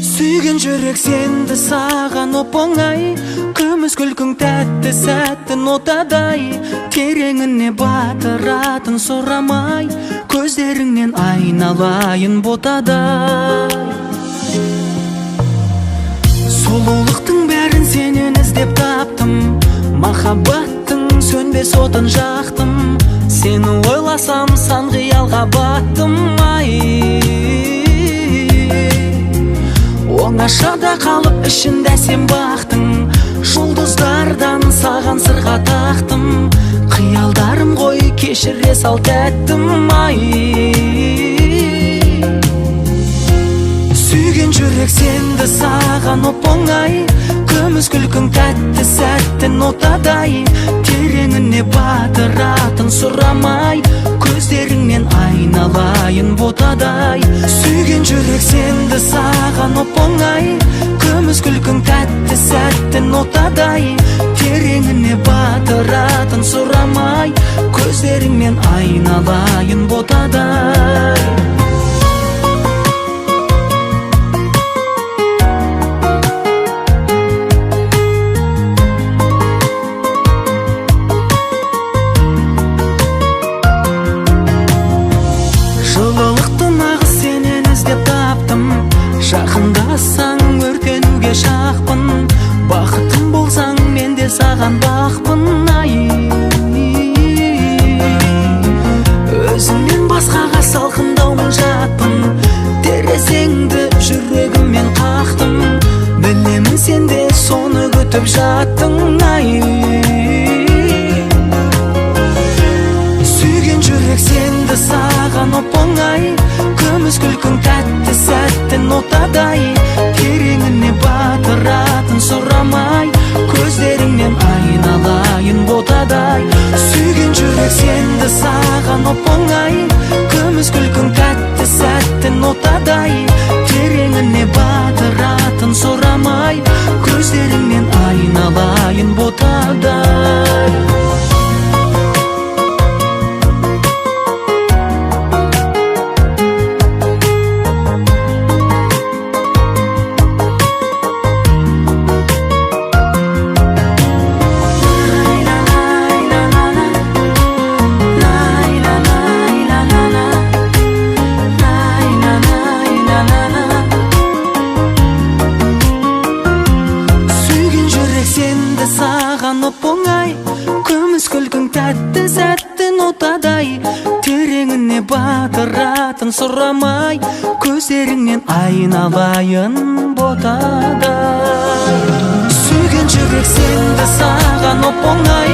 Сүйген жүрек сенді саған оп-оңай, күміс күлкің тәтті сәтті нотадай, тереңіне батыратын сұрамай, көздеріңнен айналайын ботадай. Сұлулықтың бәрін сенен іздеп таптым, махаббаттың сөнбес отын жақтым, сені ойласам сан қиялға баттым ай. Оңашада қалып ішінде сен бақтың, жұлдыздардан саған сырға тақтым, қиялдарым ғой кешіре сал тәттім ай. Сүйген жүрек сенді саған оп-оңай, күміс күлкің тәтті сәтті нотадай, тереңіне батыратын сұрамай, көздеріңнен айналайын ботадай. Сүйген жүрек сенді саған оп-оңай, күміс күлкің тәтті сәтті нотадай, тереңіне батыратын сұрамай, көздеріңнен айналайын ботадай. Жылылықты нағыз сенен іздеп таптым, жақындасаң өртенуге шақпын, бақытым болсаң мен де саған бақпын ай. Өзіңнен басқаға салқындаумын жатпын, терезеңді жүрегіммен қақтым, білемін сен де соны күтіп жаттың ай. Сүйген жүрек сенді саған оп-оңай, күміс күлкің тәтті сәтті нотадай, тереңіне батыратын сұрамай, көздеріңнен айналайын ботадай. Сүйген жүрек сенді саған оп-оңай, күміс күлкің тәтті сәтті нотадай, тереңіне батыратын сұрамай, көздеріңнен айналайын ботадай. Сүйген жүрек сенді саған оп-оңай, күміс күлкің тәтті сәтті нотадай, тереңіне батыратын сұрамай, көздеріңнен айналайын ботадай. Сүйген жүрек сенді саған оп-оңай,